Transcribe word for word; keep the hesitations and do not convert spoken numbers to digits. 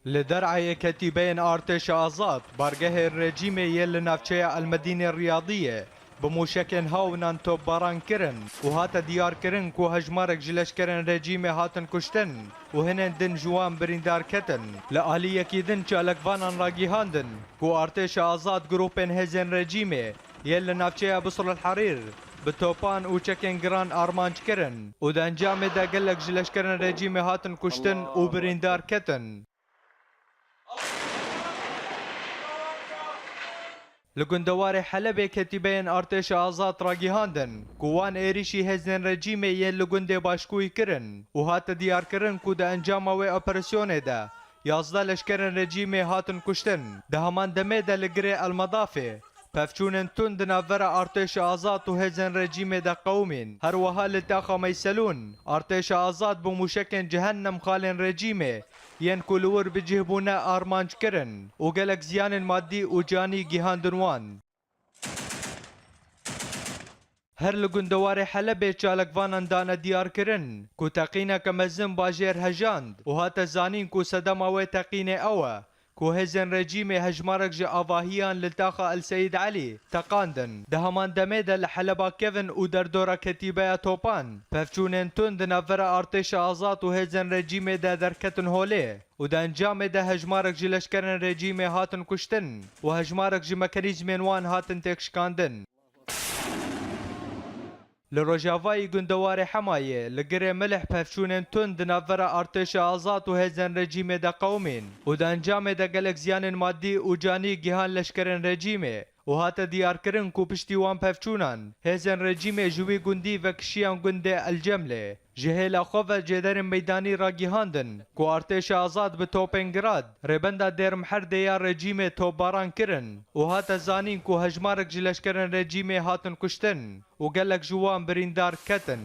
Li Der'ayê ketîbeyên artêşa azad bargehên rejîmê yên li navçeya Elmedînê Riyadiyê bi mûşekên hawnan topbaran kirin û hate diyarkirin ku hejmarek ji leşkerên rejîmê hatin kuştin û hinên din ji wan birîndar ketin. Li aliyekî din çalakvanan ragihandin ku artêşa azad grûpên hêzên rejîmê yên li navçeya Bisr el Herîr bi topan û çekên giran armanc kirin û di encamê de gelek ji leşkerên rejîmê hatin kuştin û birîndar ketin. Li gundewarê Helebê ketîbeyên artêşa azad ragihandin ku wan êrîşî hêzên rejîmê yên li gundê Başkûyî kirin û hate diyarkirin ku di encama wê operasyonê de yazdeh leşkerên rejîmê hatin kuştin. Di heman demê de li girê El Medafê pevçûnên tund di navbera artêşa azad û hêzên rejîmê de qewimîn. Her wiha li taxa Meyselûn artêşa azad bi mûşekên cehennemxalên rejîmê yên ku li wir bi cih bûne armanc kirin û gelek ziyanên madî û canî gihandin wan. Her li gundewarê Helebê çalakvanan dane diyarkirin ku teqîneke mezin bajêr hejand û hate zanîn ku sedema wê teqînê ew e ku hêzên rejîmê hejmarek ji avahiyan li taxa El Seyîd Elî teqandin. Di heman demê de li Heleba kevin û derdora ketîbeya topan pevçûnên tund di navbera artêşa azad û hêzên rejîmê de derketin holê û di encamê de hejmarek ji leşkerên rejîmê hatin kuştin û hejmarek ji mekanîzmên wan hatin têkşikandin. Li rojavayî gundewarê Hemayê li girê Milih pevçûnên tund di navbera artêşa azad û hêzên rejîmê de qewimîn û di encamê de gelek ziyanên madî û canî gihan leşkerên rejîmê û hate diyarkirin ku piştî wan pevçûnan hêzên rejîmê ji wî gundî vekişiyan gundê El Cemlê. Ji hêla xwe ve cêderên meydanî ragihandin ku artêşa azad bi topên Grad rêbenda Dêrmherdê ya rejîmê topbaran kirin û hate zanîn ku hejmarek ji leşkerên rejîmê hatin kuştin û gelek ji wan birîndar ketin.